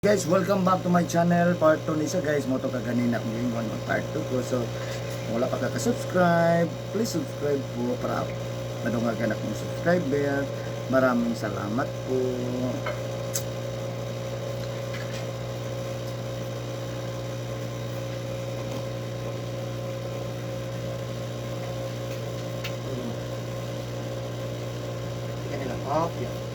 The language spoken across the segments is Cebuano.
Guys, welcome back to my channel. Part 2 ni siya, guys. Moto ka ganina kung giingon mag part 2 ko. So, kung wala pa ka subscribe, please subscribe po para madungagan akong subscriber. Maraming salamat po. Kanila, okay.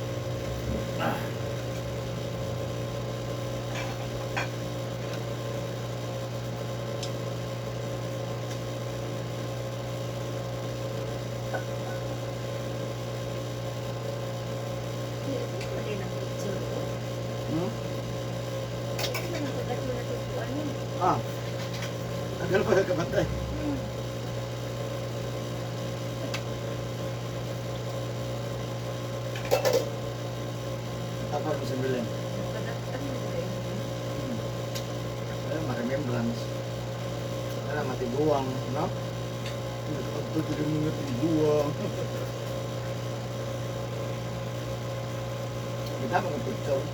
Hmm? Ah, tagal pa nagkabantay. Tapos mo sa bilin. Ay, ma-remembrance. Wala, matiguang, no? Nagpagtutulong yung mga tiguang. Kita mo ng picture.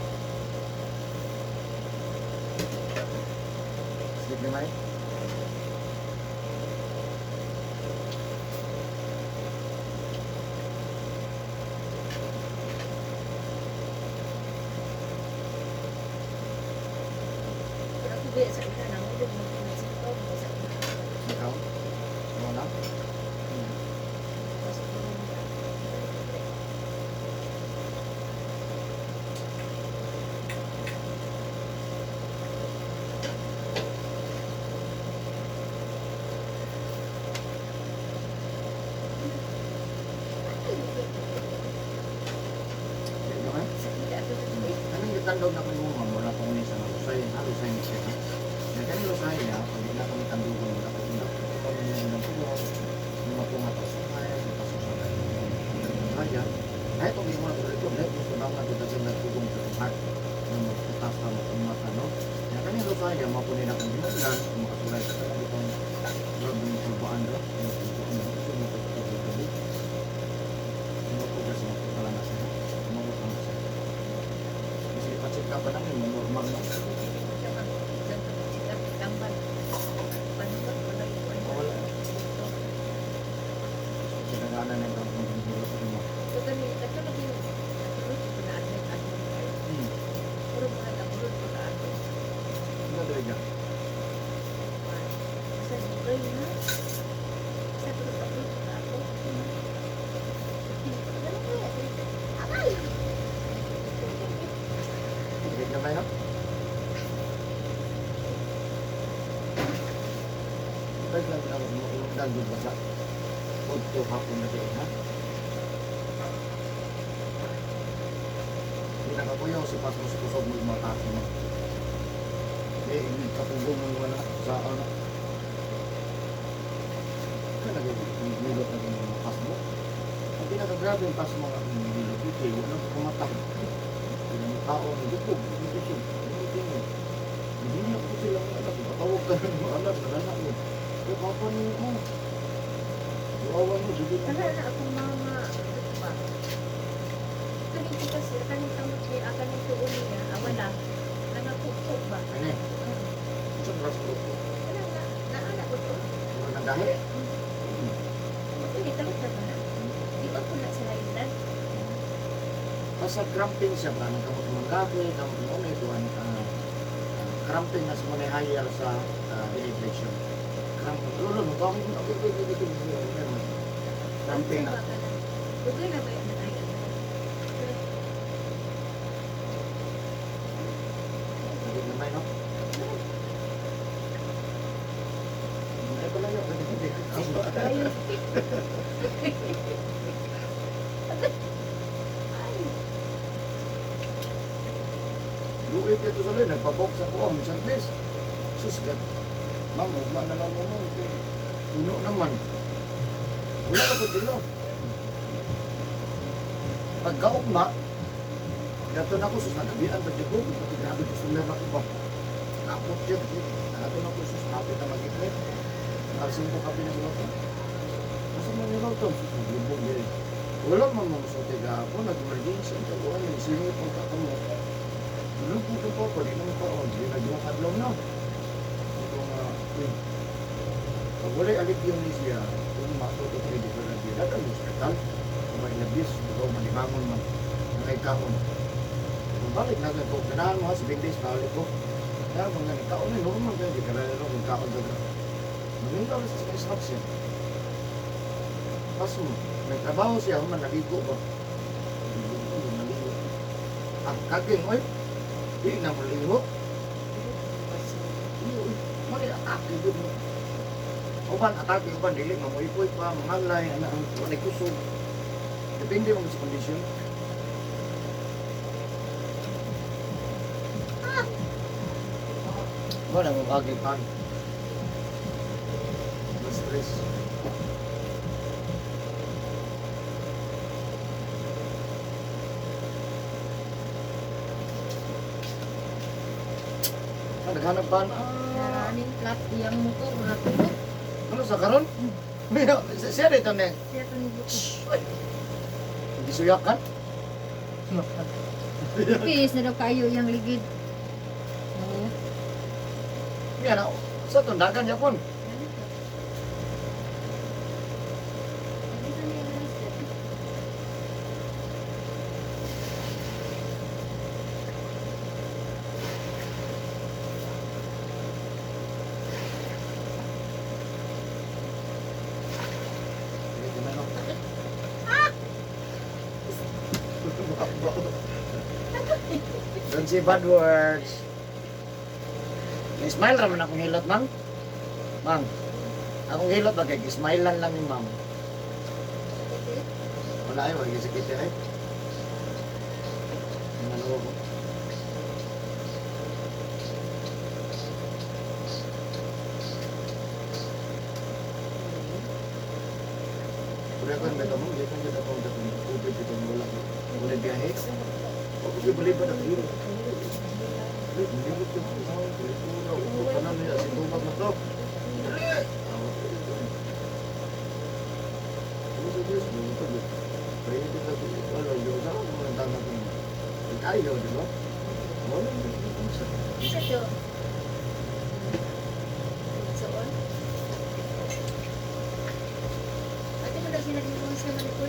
Sige naman. Ikaw? Wala? Sige naman. Anong gitandog na kung mga mula pa ni sa Lusay, ha? Lusay ni siya. Yan kani Lusay, ha? Pag na kami tandugon, wala ko na. Kami ng tulog, mga pumatasok, ay, pasok sa kaya. Kahit kung mo na ito, kahit gusto na nga dito sa nagtugong sa heart, na magputas na mata, no? Yan kani Lusay, mapunin na kong ginaglan, kung makasulay sa kami itong grabe yung pulbaan, no? Yung pulbaan, no? Ito yung pulbaan, Tumutugas sa mga pala na siya. Tumutang na siya. Kasi pa-check up pa namin, normal na. Wala. Sinagana na yung kapag ng sa mo. Ano doon niya? Sige na no? Pwede lang ako makulong doon ba sa Udto hapon na din, ha? Hindi nakakuyaw si Pasmo sa kusog mo yung mga tao mo. Eh, hindi kapugong mo wala sa ano. Kaya nagigilot na yung mga pasmo. Ang pinakagrabe yung pasmo nga nagigilot dito eh, walang kumata. Hindi mo tao, nagupog, nagupog, nagupog. Hindi ako sila mga anak, patawag ka ng mga anak, anak mo. Kaya papa niyo mo. Iwawan mo, sige na. Wala na akong mama. Ano ba? Kaning kasi, kaning kamot niya, kaning tuon niya, wala. Nangapukpok ba? Ano eh? Saan ras ko? Wala na. Naana ko to. Wala nang dahil. Hindi, talot na ba na? Di ba po na sa island? Basta cramping siya ba? Nang kamot mong gabi, kamot mo ulit, tuwan, cramping na sa mga higher sa dehydration. Cramping. Lolo, magkakit mo. Okay, okay, okay, okay. Cramping na. Dugay na ba yun na ay? Nagig naman, no? Ay, pala yun. Ay. Ay. Luit ito sa loob. Nagpabox ako. Oh, minsan please. Sus, God. Ma'am, ugma na lang mo, ma'am. Puno naman. Wala ka po sila. Pagkaugma, dato na ko, sus, nagabian, pag ko, pati grabe ko, sumera ko ba? Kapot yun. Dato na ko, sus, kapit na mag-iklit. Narsing ko kape na sila to. Asa man nila to? Sus, naglubog yun. Wala man mga suti gapon, nag-emergency. Ang taguan yun, singit ang kakamo. Tulog ko po, pwede naman pa, oh, di na yung adlaw na. Ito nga, uy, pag wala'y alipyon ni siya, kung matuto tayo di ko na siya, datang hospital, kung may labis, o manibangon man, nangay kaon. Kung balik na ko, ganahan mo ha, 7 days, balik ko. Kaya kung ganun, kaon na, normal kayo, di ka na kung kaon sa gra. Mamingaw na sa instruction. Pas mo, nagtrabaho siya, man, naligo ba? Naligo, naligo. Ah, kaging, oy, di na mo ligo. Iyo, uy, mali atake yun mo. Uban atake uban dili mamuipoy pa, mangalay, ana ang walay kusog. Depende mo sa kondisyon. Wala mo bagay pa. Mas stress. Ah, naghanap pa na. Ah, Running flat iyang motor na tulog. ano sa karon? Siya dito ni. Siya to ni buko. Gisuyakan? Peace na daw kayo iyang ligid. Oo. Yan na. Sa tundagan yapon. Ganito. Ganito niya yung step. Don't say bad words. May smile raman akong hilot, mang. Mang, akong hilot ba kay smile lang ni ma'am. Wala ay, wala sakit ay. Ano ko? Pero ako yung mo, hindi ko dyan ako datong tubig dito wala. Wala biyahe. O kung bali pa na hilo. Hindi ko ito. Ito na niya, si tubag na to. Dali! Ano sa Diyos? Pwede dito ito. Wala, yun. Saan mo ang tangan ko? Ayaw, di ba? Wala, Isa to. Soon. Ate mo daw sila nagluwas naman ito.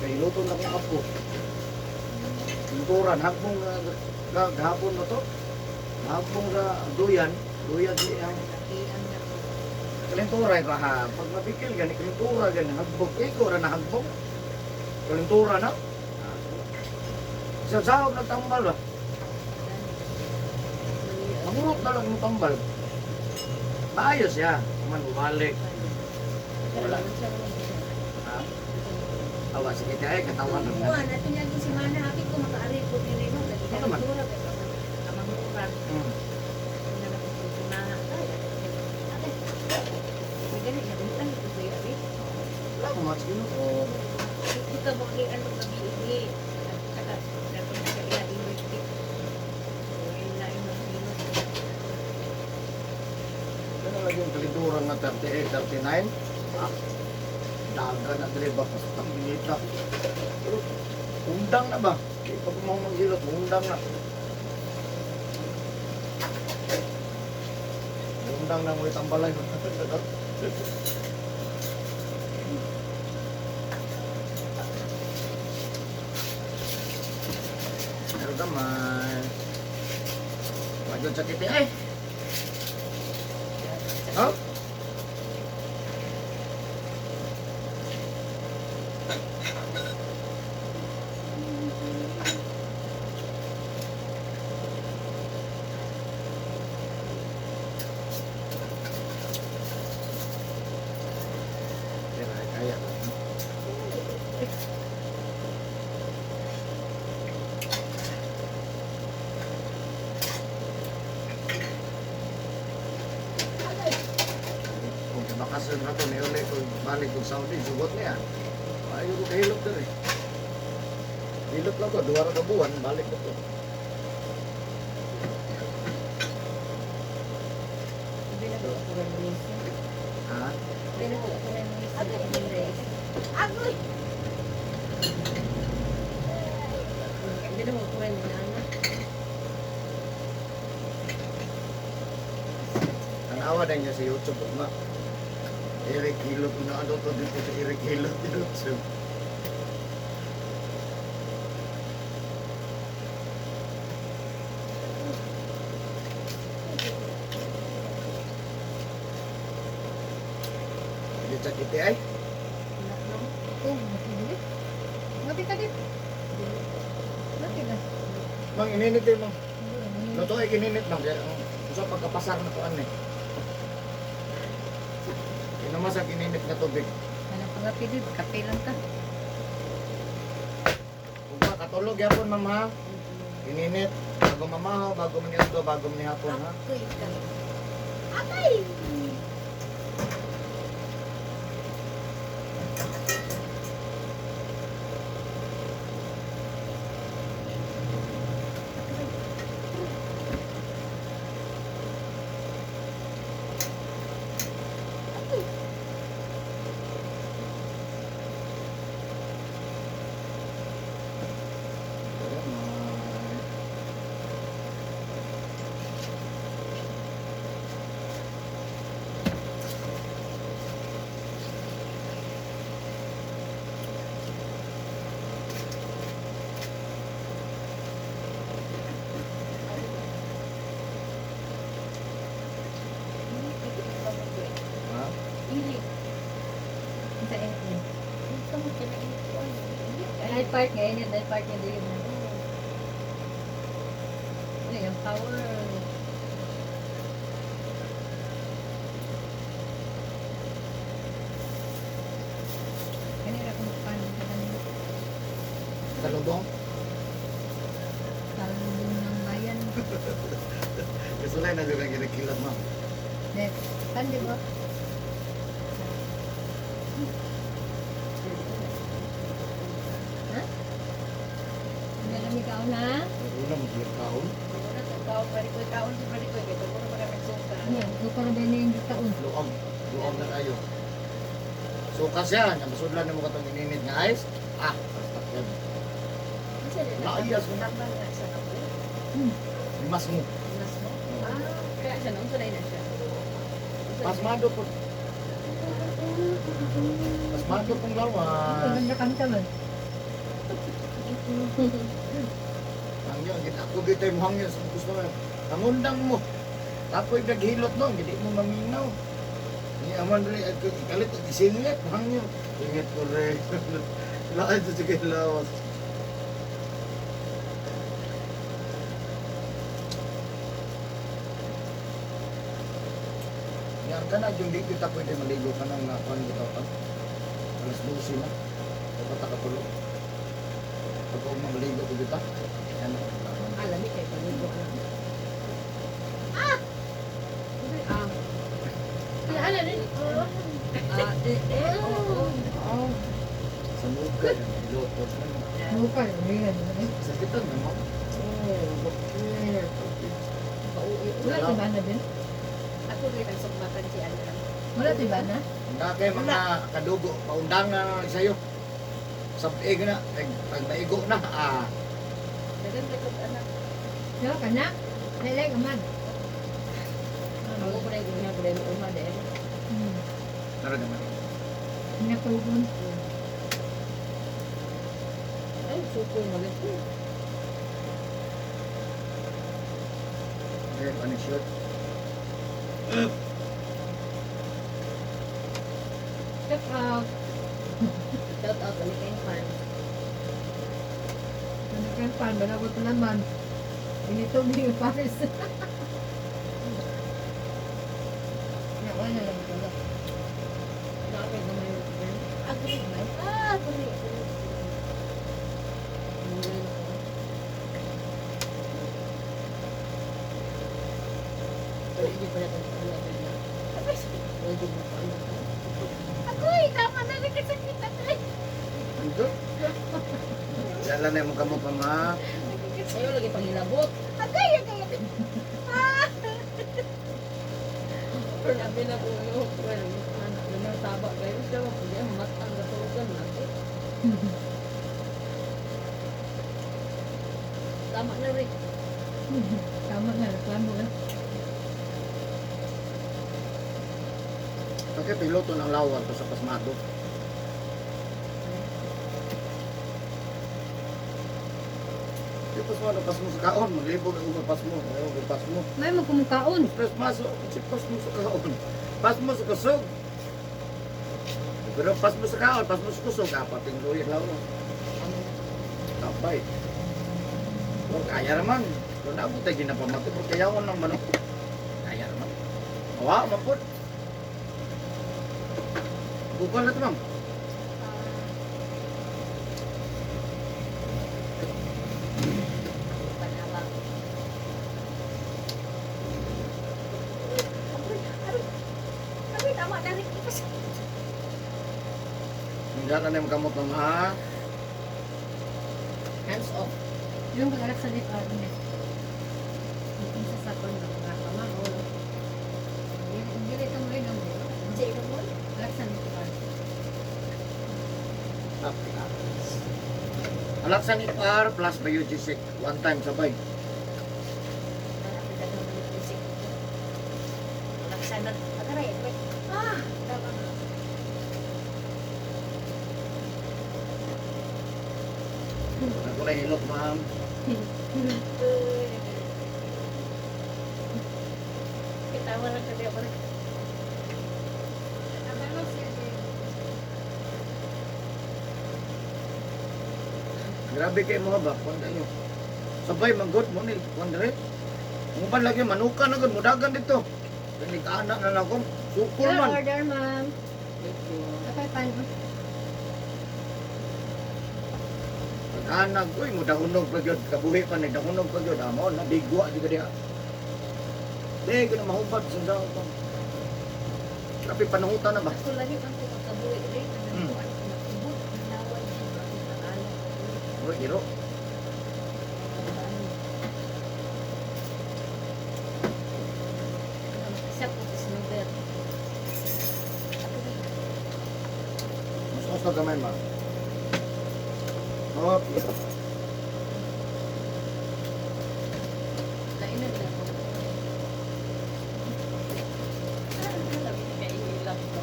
Kay luto na akong apo. Pinturan, hagbong gahapon na to. Hagbong na duyan, duyan siya. Kalintura ba ha? Pag mapikil gani, kalintura gani, hagbong. Ikaw ra na hagbong. Kalintura na. Sa sahog nagtambal ba? Nangurot na lang yung tambal. Maayos siya. Man, bumalik. Wala. Ha? Awa, sige tayo, katawan na. Kuan, ato niya ang semana happy ko makaari ko diri no. Ano man? Kalintura kay kamanguran. Wala ko match Ginoo. Ito mo ni ano gabi ini. Saka dapat sa iya inwit. Ano lagi yung kalinturan na 38, 39? Ah, daga na dire ba? Basta minita. Pero, undang na ba? Di pa kumang maghilot, undang na. Undang na mo itang balay. Pero gamay. Wajod sa titi ay. Oh? Pero ay kaya. Kung bakasyon na to, ni uli kung balik kung Saudi, sugot niya. Ayaw ko kahilot diri. Hilot lang to, 2 ra ka buwan, balik ko to. Ha? Agoy. Hindi na magkuha ni Ana. Tanawa din niya sa YouTube ma. Eric Hilot na ano to dito sa Eric Hilot YouTube. Hindi sa kiti ay. Wala no. Oh, matindi. Mati ka dit. Mati ka. Mang ininit eh mang. Luto ay kininit mang. Kaya, usa pagkapasar na to ano eh. Inuma sa kininit na tubig. Wala pa nga pili, kape lang ka. Ugma katulog yapon ma'am ha. Ininit. Bago mamaho, bago maniadto, bago manihapon ha. Ako'y ka. Akay! Salamat. Ha? Ili. Sa init. Ito mo kinainit ko. Ay part nga init, ay part nga diin na. Ay, ang power. Kanina kung paano ka kanina. Sa lubong? Salubong ng bayan. Kasulay na dyan ang ginakilat ma'am. Net. Saan di ba? Ha? Nalamig ka na? Una mo sila kaon. Una sa kaon, marikoy, kaon si marikoy. Kaya pag muna nagsuka. Ano? Lupa na din yung taon. Luog. Luog na kayo. Suka siya. Nga masudlan na mo katong ininit nga ice. Ah, basta yan. Naayas mo na. Tambal nga sa kapoy. Limas mo. Mas mo? Ah, Kaya siya nung sanay na siya. Pasmado po. Pasmado pong lawas. Maganda kami man. Hangyo, ako gitay mo hangyo sa gusto mo. Pangundang mo. Tapoy naghilot no, hindi mo maminaw. Ni aman rin, at ikalit, isingit, hangyo. Ingit ko rin. Lahat sa sige lawas. Yan ka na, yung di kita pwede maligo ka ng nakuan dito ka. Alas 12 na. Dapat nakatulog. Pag huwag maligo ko kita. Yan ang laban. Alam ni kay paligo na. Ah! Ah. Ala rin. Oh. Ah, eh, eh, oo. Oo. Sa muka, yan. Iloto. Muka, yun. Sakitan na mo. Oh, bakit? Wala si na din? Ako rin ang sumbatan si Ana. Wala si na? Unda kay mga kadugo, paundang na lang sa'yo. Sabig na, pag maigo na, ah. Dagan ka kog anak. Wala ka na? Lailay ka man. Ako ko na yung gunya, gunya yung uma dahil. Tara naman. Natugon. Ay, suko maganda. Okay, ano shoot? Shout out. Shout out, balik kayong fan. Balik kayong fan, balawat naman. Inito mo yung Paris. Wala na lang ito. Nakapit naman yung friend. Agree man. Ah, agree. Agree. Pero hindi pa natin pala na. Pwede mo pa ano. Agoy, tama na rin kasakit ako. Ito? Dala na yung mukha mo pa, ma. Sa'yo lagi panghilabot. Agay, agay, agay. Ah! Pero sabi na ko yung well, anak na taba kayo siya pag yan matang katulogan natin. Tama na rin. Tama na, reklamo na. Pagka piloto ng lawar to sa pasmado. Di pasmado, pasmo sa kaon. Maglibog ang mga pasmo. Ayaw, ang pasmo. May magkumukaon. Plus maso, si pasmo sa kaon. Pasmo sa kusog. Pero pasmo sa kaon, pasmo sa kusog. Apating luya lang. Tapay. O, kaya naman. Pero naabot tayo ginapamati. Pero kayawan ng manok. Kaya naman. Awa, mapot. Bukal na ito, ma'am. Panabang. Aroy, aroy. Aroy, tama na rin. Ipas. Hindi na yung kamot ng ha. Hands off. Yung pag-alak sa lip art niya. Yung sa sakon ng mga kamao. Hindi ito mo rin ang Sa ilo mo. Alak sa lip art. Africa. Alaksan FR plus Biogesic. One time sabay. Malapit na naman yung isip ko. Laksan na. Agaray, aray. Ah, tama na. Ako na hilot, ma'am. Uy. Kitawa lang kami ako. Grabe kayo mga ba? Kung kayo. Sabay, manggod mo ni. Kung dire. Muban lagi, manuka na gud, mudagan dito. Pinag-anak na lang ako. Sukol Your man. order, ma'am. Thank you. Okay, pan. Pag-anak, uy, mudahunog pa gyud. Kabuhi pa ni, dahunog pa gyud. Amo, nabigwa di ka diha. Di, ko na mahubad sa daw pa. Grabe, panuhutan na ba? Ako lagi ang kumakabuhi rin. Ang kuan ko nakubot. Nalaway siya. Ang naalala. Uy, iro. Isa po is number. Mas mas na gamay, ma'am. Oh, yeah. Lainan na ako. Sabi ni kaihilap ko.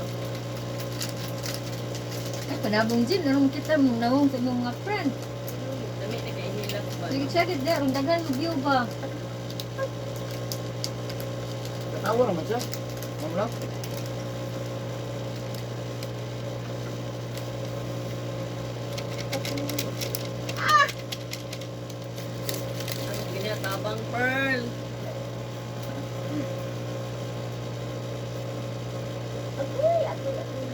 Ay, panabong gin. Anong kita mong nawong sa imong mga friend? Dami ni kaihilap ba? Sige, check it there. Ang daghan mo view ba? Katawa naman siya. Ma'am lang. Ang ginatabang pearl. Agoy, agoy, agoy.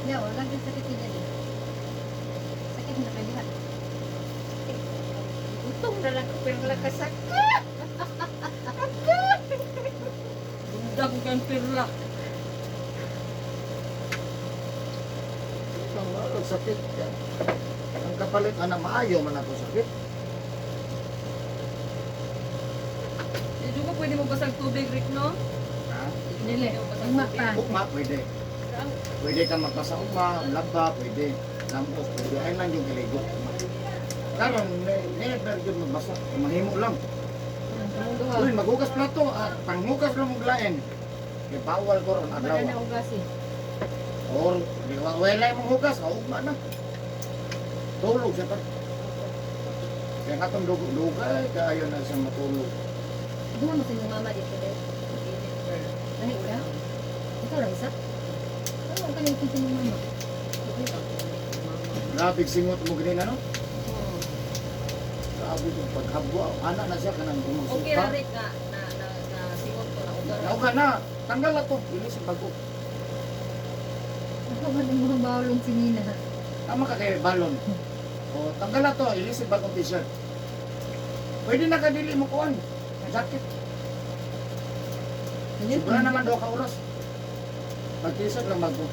Yeah, wala gyud sakit niya din. Sakit na kay diha. Utong na lang ko pero lakas ako. Bundag ko kang perla. Ang sakit. Ang kapalit, anak, maayo man ako sakit. Medyo ko pwede mo basag tubig, Rick, no? Ha? Dili, ugma pa. Ugma, pwede. Pwede ka magpasa ugma, laba, pwede. Lambos, pwede. Ay lang yung galigo. Karon, never yun magbasa. Mahimo lang. Ang duha. Uy, maghugas plato. Ah, panghugas lang mong lain. Kay bawal ko ron adlaw. Wala na ugas eh. Or, di wa wala mong hugas, ah, ugma na. Tulog siya pa. Kaya nga itong dugay, kaayo na siya matulog. Duha mo sa inyong mama dito deh. Ano ka? Ikaw ra isa? Ano ang kanyang sa inyong mama? Grabe singot mo ganun, ano? Grabe yung paghabwa. Anak na siya kanang gumagsuka. Okay ra, Rick, na, na, na, na singot ko, na ugar. Nauga na. Tanggal na to. Bilis ang bago. Ako ba ng mga bawlong si Nina? Tama ka kay balon. O, tanggal na to. Ilis ang bagong t-shirt. Pwede na kadili mo kuan. Jacket. Sobra naman daw ka oras. Pag t-shirt lang bago.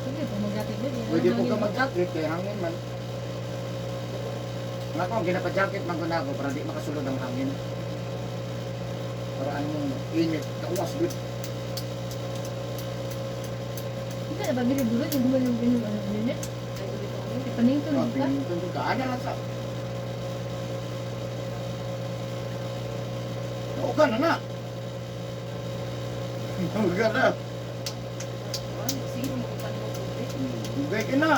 Sige, kung mag-jacket din. Pwede po ka mag-jacket kay hangin man. Nga ko, ginapa-jacket man ko na ako para di makasulod ang hangin. Para anong init. Kawas good. Kita na ba diri dulo yung gumalong yung ano ano. Ay, ulit ako. Panington Ah, ka. pinintun ka. Ana lang sa. Nauga na na. Nauga na. Sige, makupan mo tubig. Dugay ka na.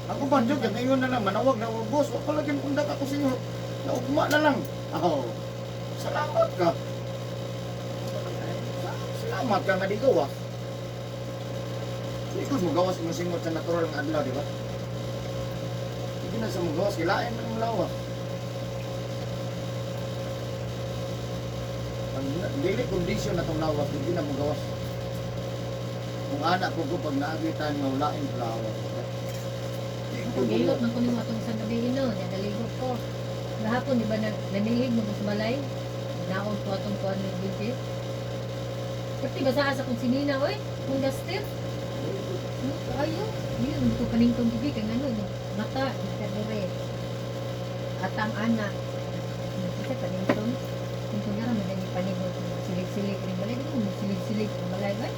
Ako ba, Jog, ngayon na lang, manawag na, oh, boss, wag palagi pundak ako sa inyo. Naugma na lang. Oh, salamat ka. Salamat ka nga di gawas. Ikot mo gawas mo singot sa natural nga adlaw, di ba? Hindi na sa mo gawas, kilain man mo lawas. Ang dili kondisyon na tong lawas, hindi na mo gawas. Kung anak ko ko pag naagi tayo nga walain lawas. Gilot man ko nimo atong isang gabi ino, nya naligo ko. Gahapon di ba nag nanihig mo ko sa balay? Naog ko atong kuan ni Binti. Pati basa sa kong sinina oy, kung gastir. Ayo, yun ko paningtong gabi kay ngano no, mata nagkadere. Atang ana. Kasi paningtong kung kunyara man ni panihog silig-silig ning balay di mo silig-silig ang balay ba?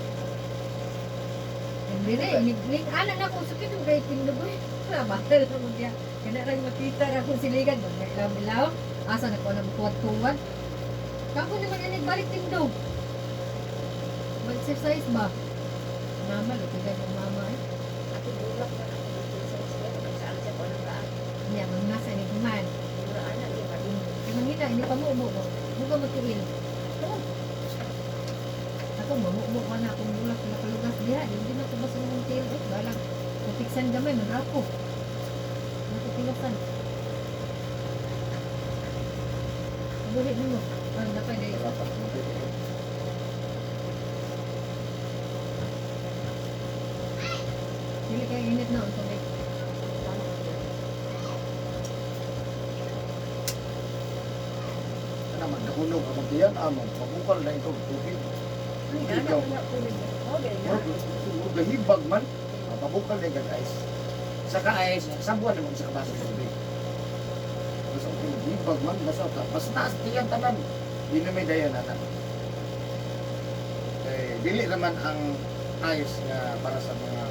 Dire, inig ana na ko sakit mo kay tindog oy. Bakal na mo diya. Kana ra makita ra kung siligan mo ilaw ilaw. Asa na ko na tuwad-tuwad. Kako naman inig balik tindog. Mag-exercise ba? Mama, lutigan ang mama eh. Ako bulak na ako dito sa eskwela. Magsaan siya ko ng kaan. Niya, mangnasa ni human. Mura anak, di ba? Kaya manghina, hindi pa mo mo. Muga magtiil. Oo. Ako, mamumo ka na akong bulak na nakalugas diha. Hindi na ko basta mong tiil. Eh, balang. Natiksan gamay, manrako. Nakatilasan. Buhi mo. Ah, napay dahil. Dili kayo init na ang tubig. Ana magdahulog ang diyan amo, pabukal na ito tubig. Anak na ko oh, ganyan. Gahibag man, pabukal na ikaw ice. Saka ice, sa buwan naman sa kabaso tubig. Basta okay, hibag man, basta ta. Basta taas diyan tanan. Di na may dayon anak. Eh, dili naman ang ice nga para sa mga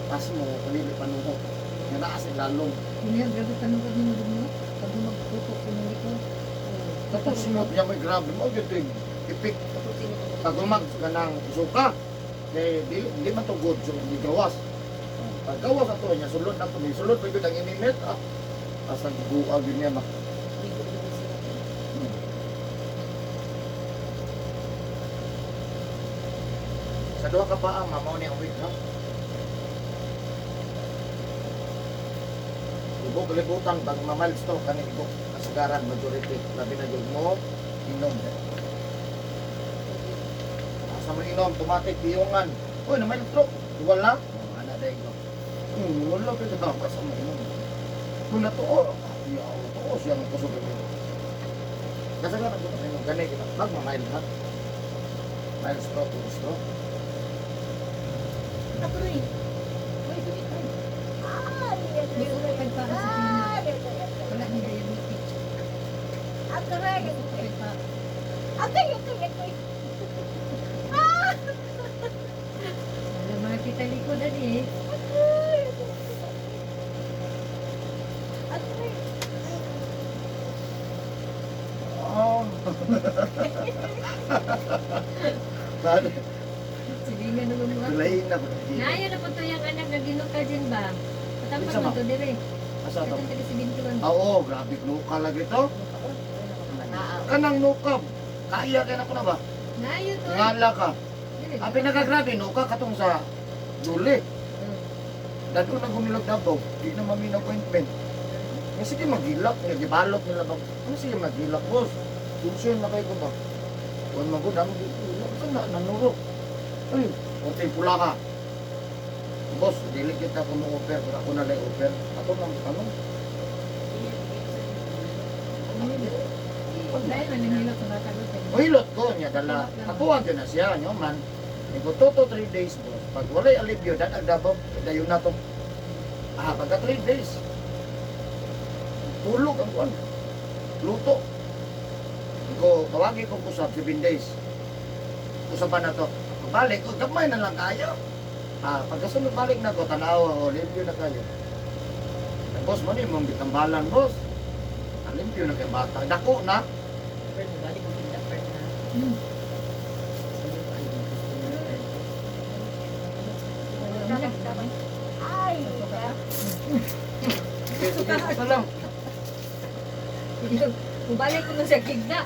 pasmo, kundi panuhok. Nga naas ilalong. Yun yan, grabe panungkot ni mo mo. Pag magtutok ko ng likod. Tapos singot niya may grabe mo, yun yung ipik. Pag umag ka ng suka, eh, di, di man to good, so hindi gawas. Pag gawas ato niya, sulod na to, may sulod pa yun ang inimit, ah. Asa buag yun niya, ma. Sa duha ka pa, mamaw niya ang week, no? Ibok libutan, pag ma-mild stroke, kani ibok kasagaran, majority, labi na jud mo, inom. Asa mo inom, tumatik, piyungan. Uy, na mild stroke, wala. Oh, ana dahil ko. Wala, pero dapat sa mo inom. Kung natuo, yaw, tuo siya ng kusog ito. Kasagaran ko na inom, gani kita, pag ma-mild ha. Mild stroke, o stroke. Ako rin. Uy, dumi ka. May utokad pa sa Pina. Wala ni diabetic. Ako rin. Utokad pa. Ako yung Wala makita likod ani eh. Ako rin. Oh. Bale, Sige nga naman mo. tulayin na ko. Naayo na po to yung anak na ginuka dyan ba? Patampan Unsa mo ma? to dire. Asa to? Katong taga 71. Ah, Oo, grabe nuka lagi to. Kanang nukab. Kaya kay nako na ba? Naayo to. Ngala ka. Dire. Ang pinakagrabe nuka katong sa Duli. Dadto na gumilog Davao. Di na mami na appointment. Nga sige magilak, nga gibalot nila ba? Ano sige magilak, boss? Tension na kayo ko ba? Kuan man ko damo gilak sa na nanuro. Ay, okay pula ka. Boss, dili kita ko mo offer, pero ako na lang offer. Ato nang tanong. Dahil man nanghilot sa bata ko. Mahilot ko niya dala. Ako ang na siya nyo man. Nigo 2 to 3 days boss. Pag walay alibyo dan ang Davao dayon na to. Ah, pagka 3 days. Tulog ang kuan. Luto. Ko tawagi ko usab 7 days. Usapan na to. Pagbalik ko gamay na lang kayo. Ah, pagkasunod balik na ko, tanawa o limpyo na kayo. Eh, boss, mo ni mong gitambalan, boss. Ah, limpyo na kay bata. Dako na. Pero balik ko kita part na. Ay, Sige, sige, isa lang. Mubalik ko na siya kigna.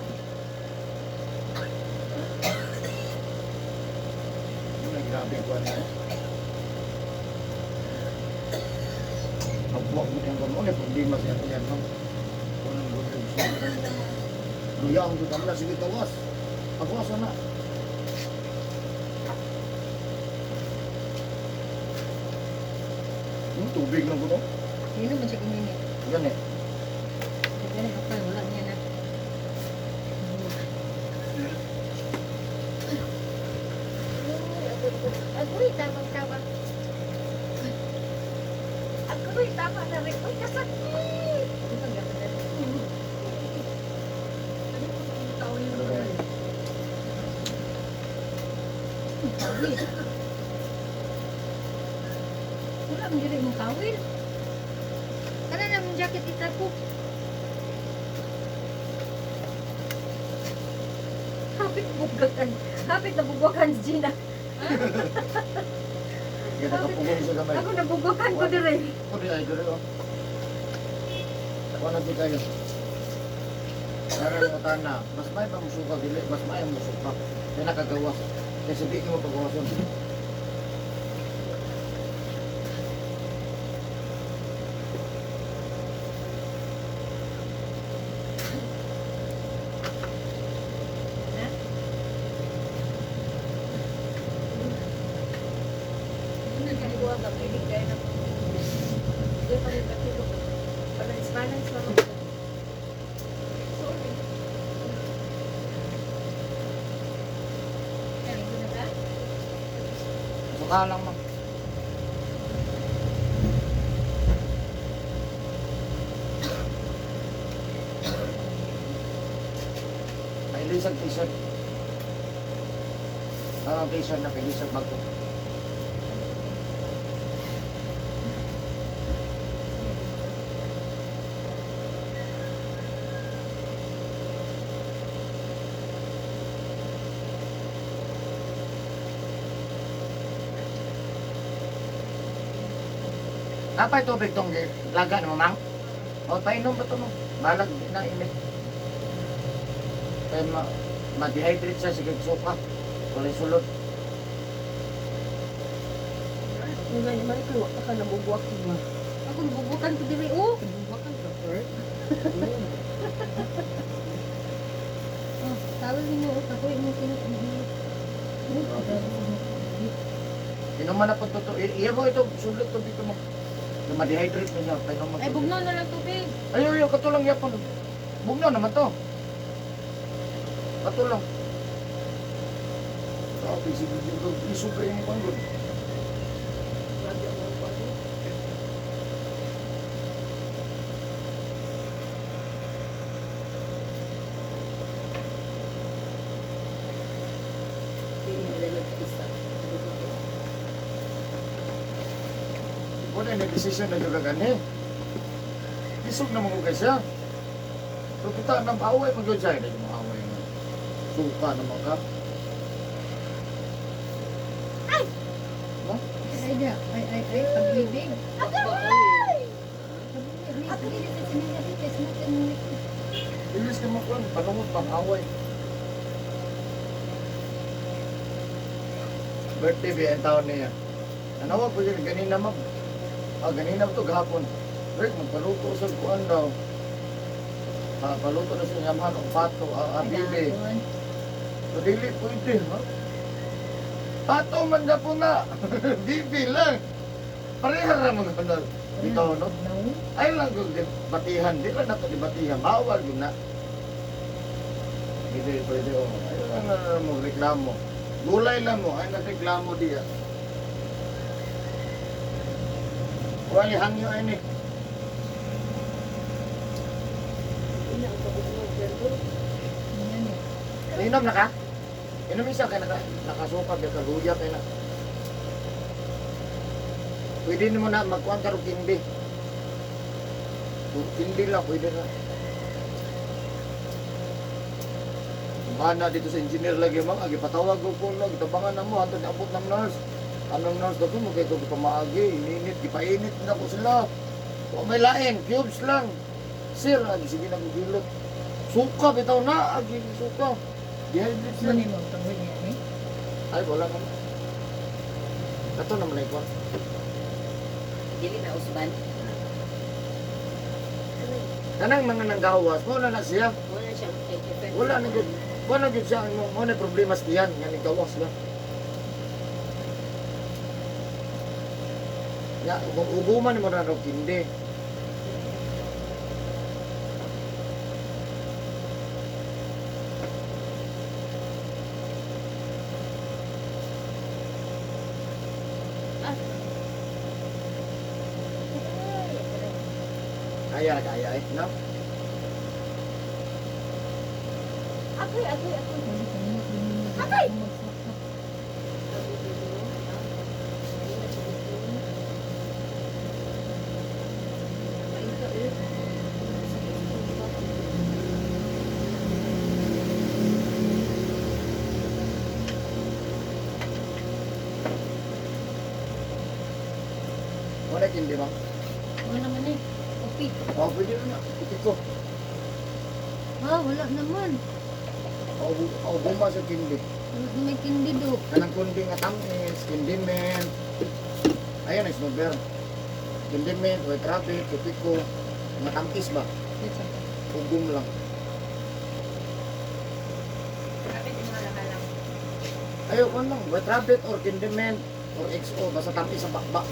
Yun ang grabe ko na. Pagbuwag mo yung gamon, eh, problema siya yan, ma'am. Unang gudog siya. Luya ang gudog na, sige, tawas. Pagwas na. Yung tubig lang ko, no? Hindi naman siya kininit. Yan eh. Wala pa, wala niya na. Agoy, tamang-tama. Agoy, tama na rin. Uy, kasakit! Ano ba yan? Kawil. Wala man diri mong kawil. Kana na mong jacket itako. Hapit bugwakan. Hapit na bugwakan si Gina. Sige, nakapugong siya gamay. Ako nabugwakan ko diri. Ako di ay diri oh. Ako na di kayo. Para mo tana, mas may pa musuka dili, mas may musuka. Kaya nakagawas. Kaya sabi mo pagawason. Hindi pa rin katulog. Balance, balance lang ako. Sorry. Kaligo na ba? Suka lang ma'am. Pailisag t-shirt. Ang t-shirt na pailisag bago. Napay tubig tong laga na mamang. O painom ba ito mo? Balag di na init. Kaya ma-dehydrate siya sige suka. Walay sulod. Nga naman ko, wala ka nabugwak ba? Ako nabugwakan ko diri oh. Nabugwakan ka, Bert? Oh, tawag nimo oh, kapoy mo kinu. Inuman na po totoo. Iya mo ito, sulod tubig ko mo. Na ma-dehydrate na niya. Painom mo Ay tubig. bugnaw na lang tubig. Ay, ay, ay, katulang yapon. Bugnaw naman to. Katulang. Grabe, sige, sige. Isog kayo yung panggod. Grabe ang mga pag- Hindi nila nag-isa. Wala na decision na juga gani. Isog na mga siya. So kita nang away pag yun siya, hindi mo away na. Suka naman ka. Ay! No? Ay da, ay ay ay pag-ibig. Ay! Ilis ka mo kung panungod pang away. Birthday ba ang taon niya? Nanawa ko yun, ganina ma'am. Ah, ganina to gahapon. Rick, magpaluto sa kuan daw. Ah, paluto na sa yamahan og pato, ah, ah, bibi. So, dili pwede, ha? Pato man na po na. Bibi lang. Pareha ra mga kanal. Bitaw, no? Ay lang kung batihan. Di lang nato dibatihan. Bawal yun na. Hindi pwede, oh. Ay lang na mo reklamo. Gulay lang mo. Ay nagreklamo diya. Wali hangyo ay ni. Ina ang pabugnog, pero Inom na ka? Inom isa kay naka nakasuka kay kaluya kay na. Pwede nimo na magkuan ka og kindi. Kindi lang pwede na. Mana dito sa engineer lagi mang agi patawag ko ko lang tabangan na mo hantod abot ng nurse. Anong nurse daw mo kay ko pamaagi, ininit, gipainit na ko sila. Wa may lain, cubes lang. Sir, agi sige na gilot. Suka bitaw na, agi suka. Dehydrate Ano sila. ni mo ang kabuhi niya ni? Ay, wala naman. Kato naman ay kuwan. Dili na usban. Kanang mga nanggawas, mo na na siya. Wala siya effect. Wala na gud. Wala gud siya mo mo na problema sa tiyan nga nagawas lang. Ya, kung uguman mo na raw kindi. Ah. Kaya ra kaya eh, no? Agoy, agoy, agoy. Agay! Mo na kindi ba? Wala naman eh. Kopi. Oh, pwede na. Iti ko. Ah, wala naman. Uguma sa kindi. Wala na may kindi do. Kanang kundi nga tamis, kindi mint. Ayan, is nober. Kindi mint, white rabbit, ko. Matamis ba? Ugum lang. Ayaw ko lang, white rabbit or candy mint or XO, basta tamis sa bakbak.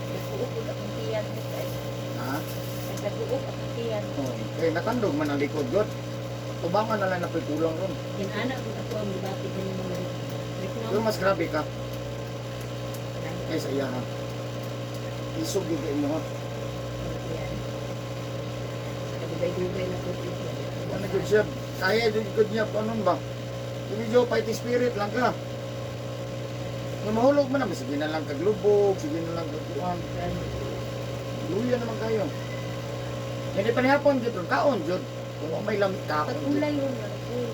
Nag-uupod akong tiyan. Ha? Nag-uop akong tiyan. Oh, eh, natandog man ang likod god. Tubangan na lang na kulang ron. Kinana ko ako ang debate kanina mo. Pero mas grabe ka. Ay, sa iya ha. Isog yung kay mo ha. Dugay-dugay na po. Ano good siya? Kaya yung good niya, panon ba? Yung medyo fighting spirit lang ka. Nga mahulog man naman, sige na lang kaglubog, sige na lang kagkuhan. Luya naman kayo. Hindi pa nihapon, jud, kaon, jud. Kung may lamit kaon, jud. Pag-ulay yun lang. Uy,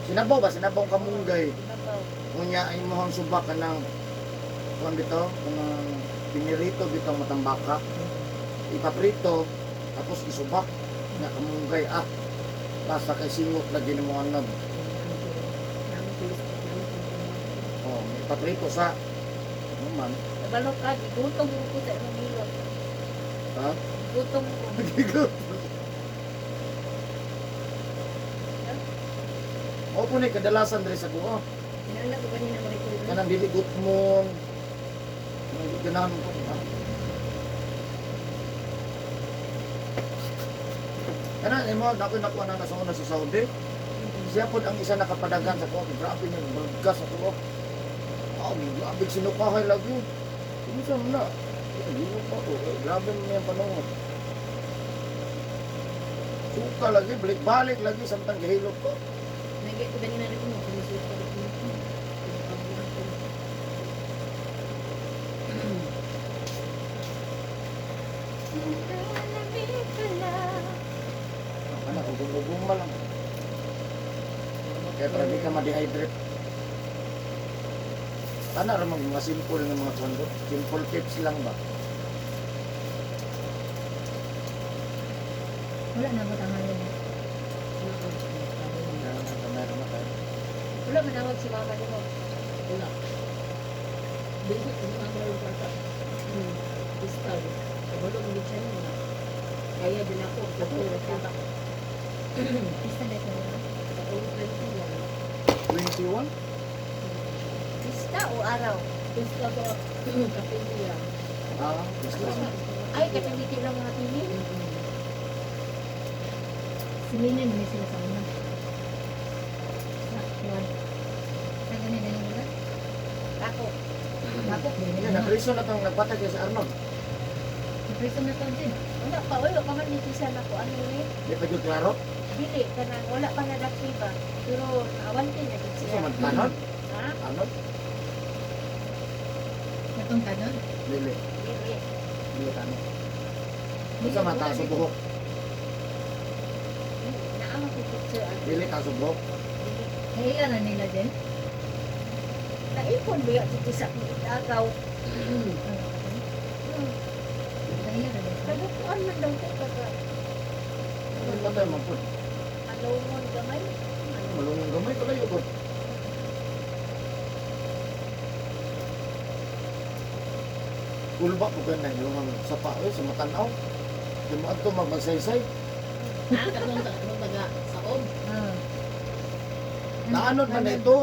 Sinabaw ba? Sinabaw kamunggay. Sinabaw. Unya ay mohang subak ka ng kuan bitaw, kanang pinirito bitaw matambaka. Ipaprito tapos isubak na kamunggay ah. Basta kay singot lagi nimo anad. Oh, ipaprito sa ano man, Nabalo ka, gigutom ko sa imong hilot. ha? Gutom ko. Gigot. Opo ni kadalasan diri sa kuo. Kinana ko kanina mo record. Kanang dili gutmon. Kanang di ganahan ko. Ah. Kana imo dako nakuha na sa una sa Saudi. Siya pod ang isa nakapadagan sa kuo. Grabe niya bulgas sa kuo. Ah, grabe sinukahay lagi. Kinsa man na? Ginuka ko. Eh, grabe man yung panahon. Suka lagi, balik-balik lagi samtang gahilot ko. Nagay ko kanina rin mo kung ko. Ano, ugong-ugong lang. Kaya para di ka ma-dehydrate. Ana ra mga simple nga mga kondo. Simple tips lang ba? Wala na ba tama yun? Meron na tayo. Wala manawag si mama nimo. Wala. Dili ko na ako ng kwarta. Pistol. Kabalo ko siya na. Kaya din ako. Kapag ka. Pista na ito. Sa 21? 21. Pista o araw? Pistol ko. Kapilya. Ah, basta. Ay, katangiti lang mga tini. Si Mina naman sila sa una. Sa kuwan. Sa ganun ganun wala. Dako. Dako din. Yan, napriso na tong nagpatay kay sa Arnold. Napriso na to din. Wala pa, wala pa man nitisa na ko ano ni. Di pa jud klaro. Dili kanang wala pa na dakti ba. Pero naawante na gid Sa siya. man tanod, Ha? tanod, Katong kanon. dili, Dili. dili tanod. Unsa man taas og buhok? Naa ko picture ang Dili taas og buhok. dili. Kaila na nila din. Naipon ba yun sa akong itagaw? Kaila na din. Kadukuan man daw ko kaka Ano patay man pud? malungon gamay. Malungong gamay kalayo ko. Kulba po ganun yung mga sapa oy sa matanaw. Di mo adto magmagsaysay. Ah, katong taga saob. Ah. Naanod man na ito.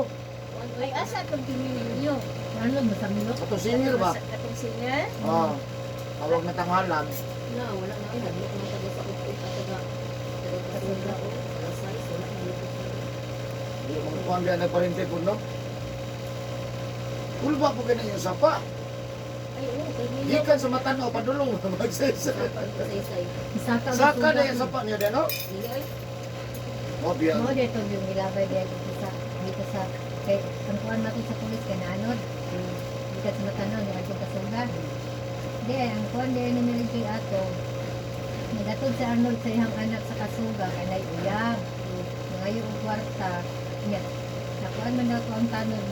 Ay asa itong tingin ninyo? Naanod mo sa milo. Ato senior ba? Katong singer? Ah. Tawag na tanghalan. Na, wala na. Ay, hadlok na taga saob. Ay, taga taga kasuga o. Taga size, wala na lupot na. Di mo kuan biya nagparente pud no. Kulba po ganun yung sapa. Ay oo, kay Nilo. Gikan sa matanaw padulong magsaysay. Saysay. Saka Saka na yung sapa niya din no? Dili ay. Oh, biya. Mo dito yung gilabay dito sa dito sa kay ang kuan natin sa pulis kay naanod. Gikan sa matanaw ni adtong kasuga. Di ang kuan di ni Mary Joy ato. Nagatod si Arnold sa iyang anak sa kasuga kay nay uyab. Nangayo og kwarta niya. Nakuan man daw to ang tanod.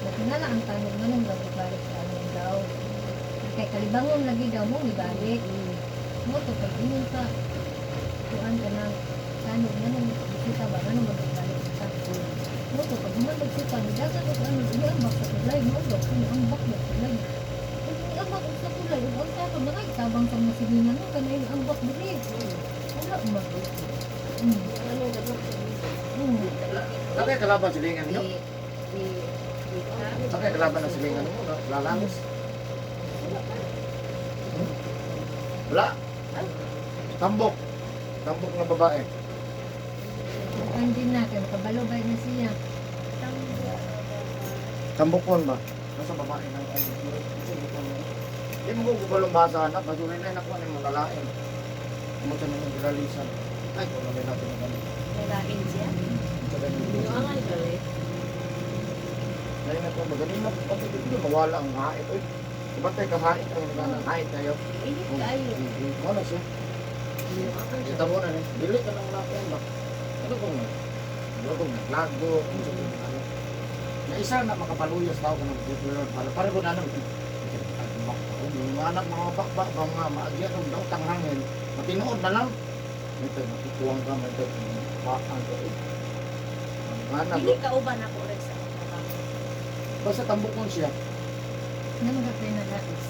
Natingala ang tanod nganong daw ibalik sa Arnold daw. Kay kalibangon lagi daw mo ibalik. Mo to pag ingon ka kuan ka ng tanod nganong bisita ba nganong magbalik sa mo to pag human magsita ni dagan og ano ini ang bak sa tulay mo daw kini ang bak sa tulay. Ug ini ang bak sa tulay ug ang tanod na kay tabang sa mga silingan no kanay ang bak diri. Wala man. Ano, hadlok. Sakay kalaban silingan niyo. Di, di, di, Sakay kalaban ng silingan mo, lalangis. Wala. Tambok. Tambok na babae. Kuan din na kay makabalo ba na siya. Tambokon ba? Nasa babae ng ano. Di mo ko kubalong basa anak, basurin na nakuha ni mga lalain. Mo sa mga gilalisan. Ay, kung namin natin ang ganun. Nalain siya. Sa ganun. Binuangan ka eh. Ngayon na ito, magaling na. Pati dito, mawala ang hait. Uy, diba tayo kahait? Ang nagana, hait tayo. Init kaayo. Wala siya. Binuangan siya. Kita mo na eh. Dili ka nang nakuha ba? Ano kung ano kung naglago, kung sa ano. Na isa na makapaluyas tao ka ng para para ko na nang yung mga anak mga bakba ba mga maagya ng daw tanghangin matinuod na lang ito makikuwang ka may ito bakang ka eh. Mga anak Dili ka uban ako rin sa trabaho. basta tambukon siya, Nang gapay na lais.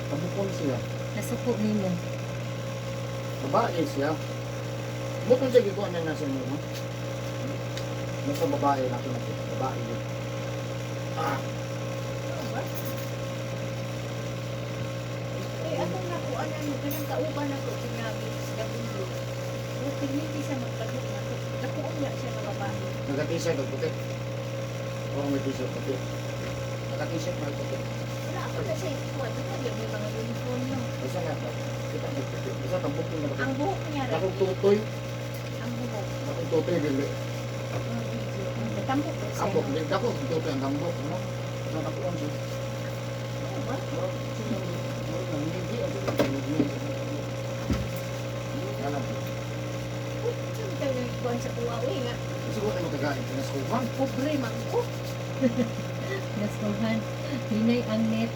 tambukon siya, Nasuko nimo. babae siya. Bukod siya gikuha niya na sa mo. Nasa babae na ako nakita, babae yun. Ah, Ano ba? Eh, akong nakuha na no, kanang kauban ako sinabi sa W. O, pinili siya magbalok na ako. Nakuha niya siya nga babae. Naka-t-shirt o puti. Oo, may t-shirt puti. Naka-t-shirt may puti. Wala ako na siya ikuha. Di ba may mga uniform no? Basta nga, kita may puti. Basta tambok yung naka. Ang buhok niya ra. Akong tutoy. Ang buhok. Akong tutoy, dili. Ang video. Ang tambok ko siya. Tambok, dili. Ako, akong tutoy ang tambok. Ano? Basta nakuha siya. Ano ba? Alam ko. Uy, saan ka nagkuhan sa kuha? Uy nga, Siguro na matagain. Pinaskuhan. pobre man ko. Naskuhan. Hinay ang net.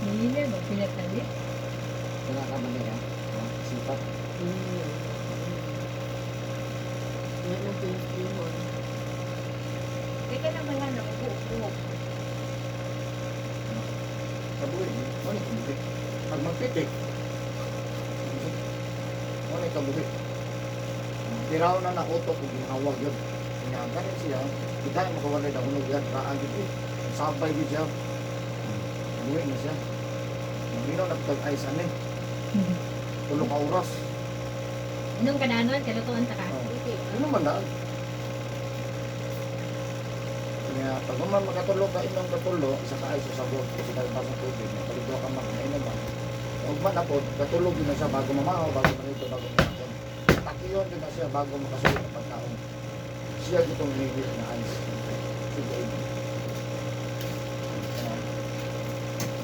Hinay mo pinakalit. Wala ka man niya. Sipat. Ngayon ang pinipihon. Kaya ka naman nga na buhok-buhok. Kabuhi. Ano yung kabuhi? Pag magpitik. Ano yung kabuhi? Tiraw na nakutok kung ginhawag yun. Kanya, ganun siya. Kita yung makawalay na hunog yan. Raan yun eh. Sabay yun siya. Kabuhi na siya. Maginaw na pag ice ano eh. Tulong ka oras. Anong kananon? Kalutuan ta ka. Oh. Okay. Ano man daan? Nga pag human makatulo ka inom katulo, isa ka ay sa sabot kasi ka basang tubig, nakaligo ka man inom man. Ugma na po, katulog yun na siya bago mamaho, bago manito, bago makaon. Takiyon din na siya bago makasulod ng pagkaon. Siya gitong hihit na ice. Sige, inom.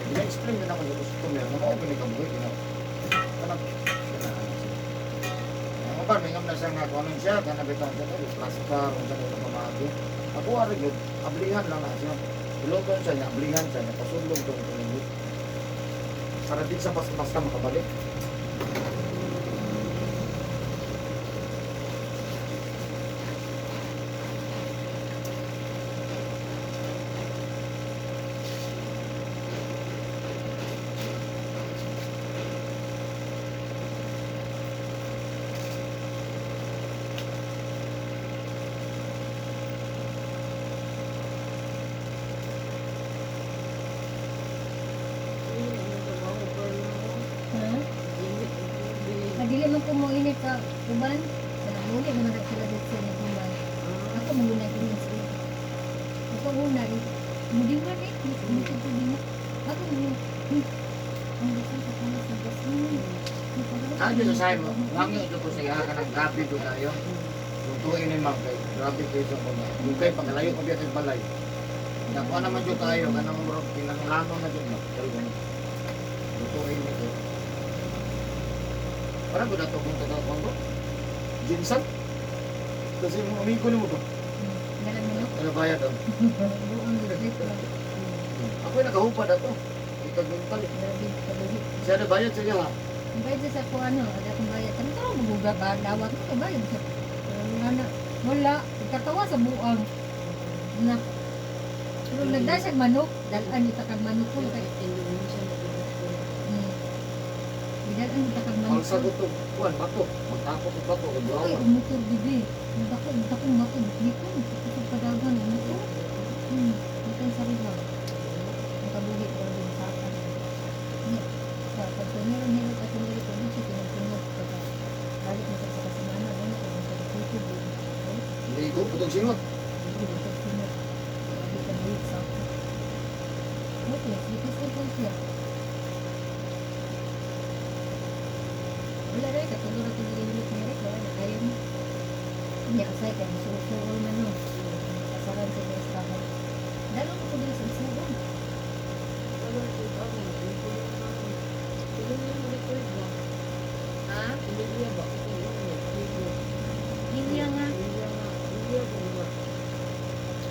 Gina-explain din ako sa customer na mao gani kabuhi gina. Kanang kanang siya. Ang uban mingam na siya nga kung anong siya kanang bitaw siya kay plaster unsa na itong pamaagi. Ako ari gyud ablihan lang na siya. Iloton siya niya, ablihan siya niya pasulong tong init. Para di siya basta-basta makabalik. Init ang trabaho, pero Ha? init ang tubig. Madili man ko mo init sa uban. Muli naman na sila dito sa uban. Ako muna init sa uban. Ako muna eh. Mudi man eh. Mudi ko din. Ako muna. Ang gusto ko kung sa gasin. Ah, dito sa mo, wangyo ito ko sa iya ka ng grabe do tayo. Lutuin ni ma'am kay grabe kayo sa mga. Yung kay paglayo ko biya kay balay. Nakuha naman dyan tayo, kanang murag pinanglano na dyan. No? Talaga na. Lutuin nito. Parang ko dato kung taga ko. Jinsan? Kasi mo amigo nimo ba? Dalan mo no? Ano bayad oh? Buong legit lang. Ako yung nakahupad ato. Ikaguntal. Grabe, kabuhi. Siya na bayad siya ha. Ang bayad siya sa ako ano, ada akong bayad. Sabi ko, maguga ba? Dawat mo, kay bayad siya. Wala na. Wala. Katawa sa buang. Na. Pero nagdala siya manok. Dalaan ita kag manok ko. Kay, Indonesia na ko. Gidalaan ita kag manok. Alsa ko to. Kuan bato. Magtapok ko bato. Ay, Kaglawan. umutor bibi. Dako, dako, bato. Dito, sa padagan, umutor. Ito sa riba. Ang kabuhi ko din sa akin. Ni, sa pagtumiro nila at tumiro ko dito, tinugtunog. Pagka balik mo sa kasimana, ano ko, kung pagtuto, Ligo, putong singot. tinugtunog. Grabe ka buhi sa akin. Okay, sleepy po siya. Wala rin, katulog na tulog ni Rick, wala na kayo mo. Niya, asay kay musuol man no. Kasaran sa mga staff. Dalo ko diri sa isuon. Wala ko ako. Tulong na mo record ba? Ha? Emilia ba? Ito yung emilia. Hindi nga. Emilia nga. Emilia ba ba?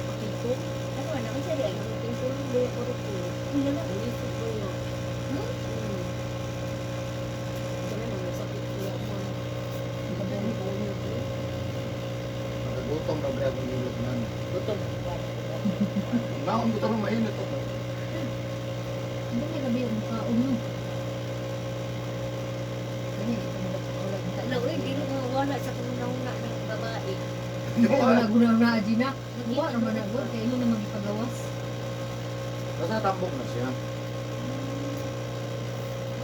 Pakito? Ano na unsa di ay? Ang tingkulong ba yung korupto? Hindi na. Ilisip ba yun? Hmm? Ganun ang masakit niya ako. Kabuhi. Nagagutom na ba akong hilot man. Gutom. Naon ko tarong mainit ako. Hindi na gabi ang kaon no. Kani ito mo sa ulan. Wala oy, dili mo wala sa kunahuna ng babae. Wala guna na Gina. Wa ra man na gud kay imo na magipagawas. Basta tambok na siya.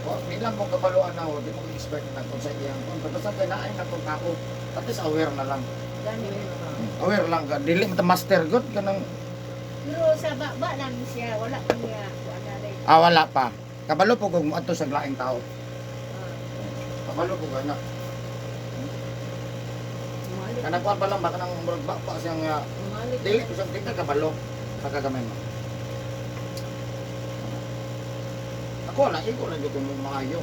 O, bilang kong kabaluan na, di mo expert na kung sa iyang kung basta kay naay na kung tao, at least aware na lang. Gani. Aware lang ka, dili mo ta master good kanang Pero sa baba lang siya, wala niya kuan na rin. ah wala pa. Kabalo po kung moadto sa laing tao. Kabalo po kana. Kanang kuan pa lang ba kanang murag ba pa siyang dili ko siyang tingka kabalo pagkagamay mo. Ako na iko lang jud mo maayo.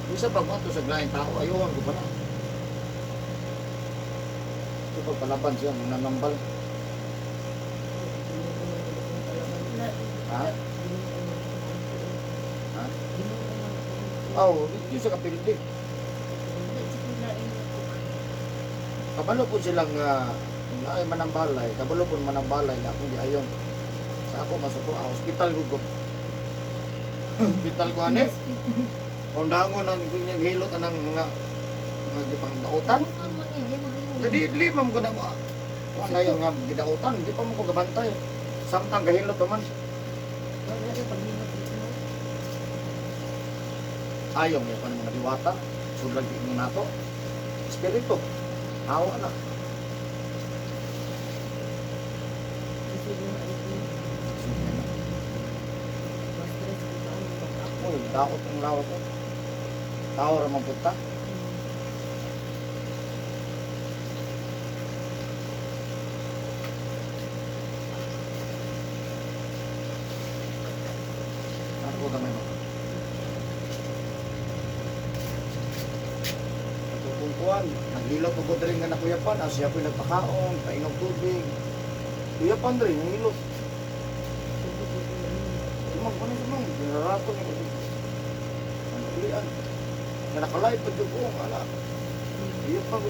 Bisa pag moadto sa laing tao ayuhan ko pa na. Ito pagpalaban siya, nanambal. Ha? Ha? Oh, di sa kapildi. Wala sa kunahuna ng kuan. Kabalo po silang naay manambalay, kabalo po manambalay na akong giayon. Sa ako masuko, hospital ko ko. Hospital ko ani. Kung dangon ang kanyang hilot anang mga mga gipangdautan. Jadi dili man ko na ba. Wala yung nga gidautan, di pa mo ko gabantay. Samtang gahilot pa man. Ayaw may pa mga diwata. Sudlag mo nato. Espiritu. Awa na. Daot ang lawas ko. Tao ra man punta. Ako gamay mo. Natutungkuan, naghilot ko diri nga nakuyapan, siya po'y nagpakaon, painom tubig. Kuyapan diri, nahilot. Sumang kuno sumang, dinarato ni ko. Ano ulian? Nga nakalive pa jud ko, ala. Iya pa ko.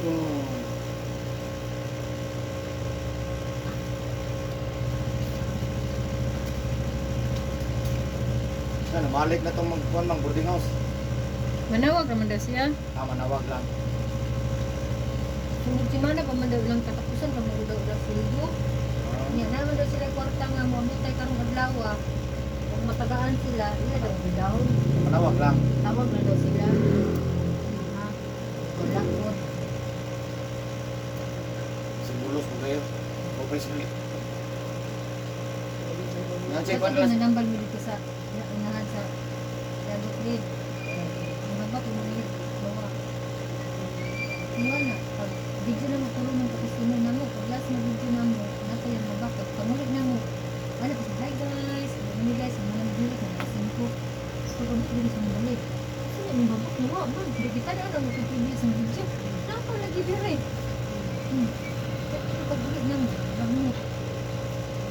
Na, namalik na itong magkuhan mang boarding house. Manawag raman daw siya. Ah, manawag lang. Sunod si mana pa man daw ilang katapusan pa man daw ilang silbo. Ah, Nya naman daw sila kwarta nga mo tay karong adlaw. Kung matagaan sila, iya daw bidawon. Manawag lang. Tawag na daw sila. Ha? Wala ko. Sibulos mo kayo. O pa sila. Yan siya Kasi kuhan kung nanambal mo dito sa unahan sa Dagot din. Ang baba kung mga bawa. Ano na, pag video na mo, puro mong customer na mo, pag last na video na mo, nasa yung baba, pag pangulit na mo, ano kasi, hi guys, ano guys, ang mga nagbilit na nakasin ko. So, pag dito sa mga Kasi na yung baba, nawa man, di kita na lang magpipili sa video. Napa lagi dire. Pero pag ulit na mo, wag mo.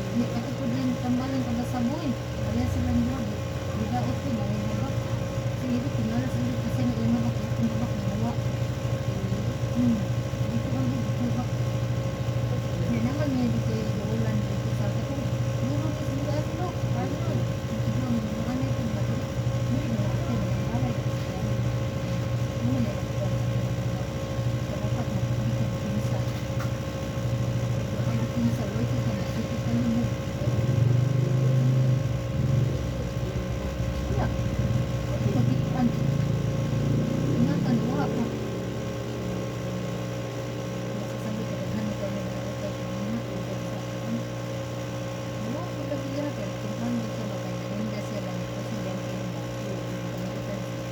Hindi, katupod lang, tambalan ka ba sa buhay? Kaya silang duha, bigaot ko, mga baba. Sa ibig, tinala sa ibig kasi na yung mabak, yung mabak, nawa. Dito ang dito ba? Hindi naman may dito yung ulan dito sa katong. Duro ko sa mga ano, ano. Dito ang mga ano ito ba? Hindi na natin ang balay. Ano na yung dapat mo dito pinsa. Kapag pinsa, wait ka na dito ka mo. Wala. Pagkitaan. Ingatan, wala pa. Masasabi ko, daghan ko na mga utay, mga utay sa ano. Wala ko lagi yan, pero kung ano siya ba, kaya naninda siya lang, kasi yan kayo ba. Pagkitaan siya.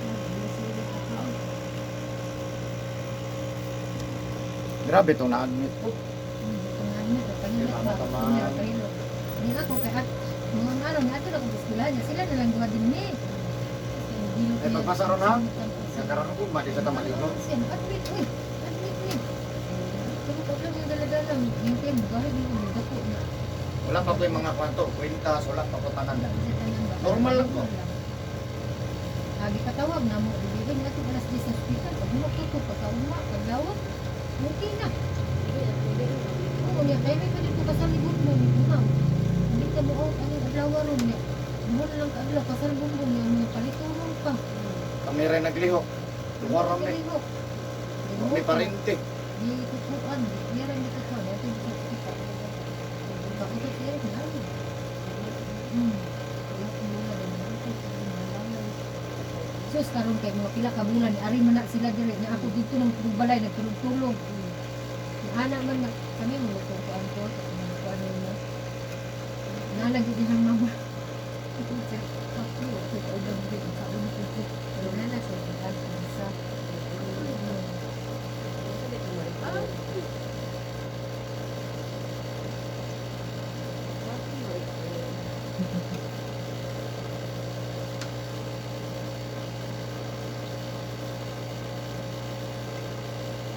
Ah, busy ulit ako. Grabe itong na-admit ko. Ni ako kay at mga araw ni ato na kong eskwelahan niya sila na lang duha din ni. Eh, pagpasa ron, ha? Nagkaroon ko, mali sa tamaligo. Admit, uy. Admit ni. Pero ko lang yung dala-dala, yung time gahig yung dako na. Wala pa ko yung mga kwanto, kwintas, wala pa ko tanan. Wala sa tanan ba? Normal lang ko. Agi patawag na mo, ibigay niya ato alas 10 sa ospital. Pag humakto ko, pagkauma, paglawat, okay na. Oo, niya, kaya may pwede ko kasal ni Bumbong, ni. Hindi ka mo out, anong adlaw ron niya. Mo na lang kaadlaw, kasal Bumbong niya, mga palituron pa. Kami rin naglihok. Duha rami. Palihok. Kami parente. Di tutuan, di rin di tutuan, ito yung sa ospital. Kakutot siya, na. Sus, karon kay mga pila ka bulan, ari man na sila diri nya ako dito nang balay nagtulog-tulog. Ana man na kami mo kung kuan ko, mga kuan mo. Nana gid ang mama. Ito sa ako, ito sa ugang diri sa uno ko. Pero nana sa kuan sa.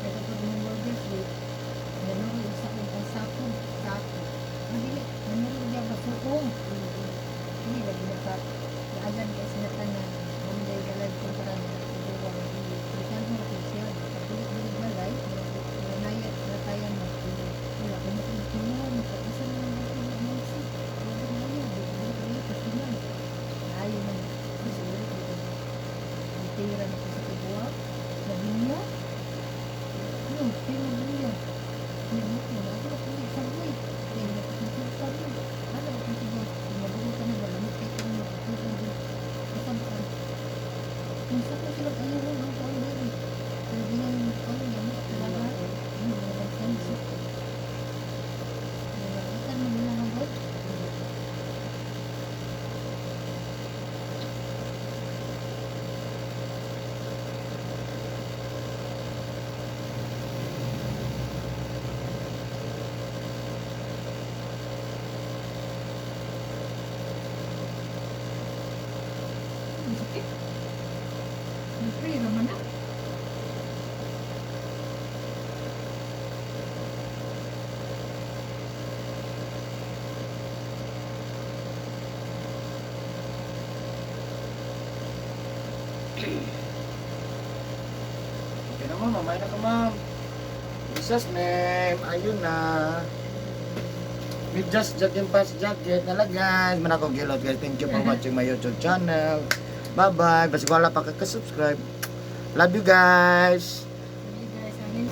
Kaya pag mga burgers, di, nanuro sa akong ang sako, sako. Ang dili, nanuro niya basuong. Hindi, lagi na ka, naagan kay sila tanan. Monday, galad ko para na nagtubuwang. Bisan mo ko siya, pagbulit-bulit balay, nanayat, natayan mo. Wala ko matulungan, sa isa na lang ako ng mga Wala na yun, bulit-bulit, kasi man. Ayaw man, kasi ulit dito. Bitira na ko sa tubuwa, nabinya. No, pero niya. Niya ko na ako ko sa buhay. Kaya nakikita ko. Ano ako tigo, mabuo ka na ba lamit kay ko mo ko kasabaan. Kung sa ko sila ayaw ang kuan diri. Pero di na yung kuan niya mo talaga. Ano mga kanso. Nag-free raman na. Okay na, ma'am, mamaya na ka, ma'am. Jesus name, ayun na. Medyas, jacket, pants, jacket, na lang, guys. Manako gilot, guys. Thank you for watching my YouTube channel. Bye-bye. Basta wala pa ka-subscribe. Love you guys.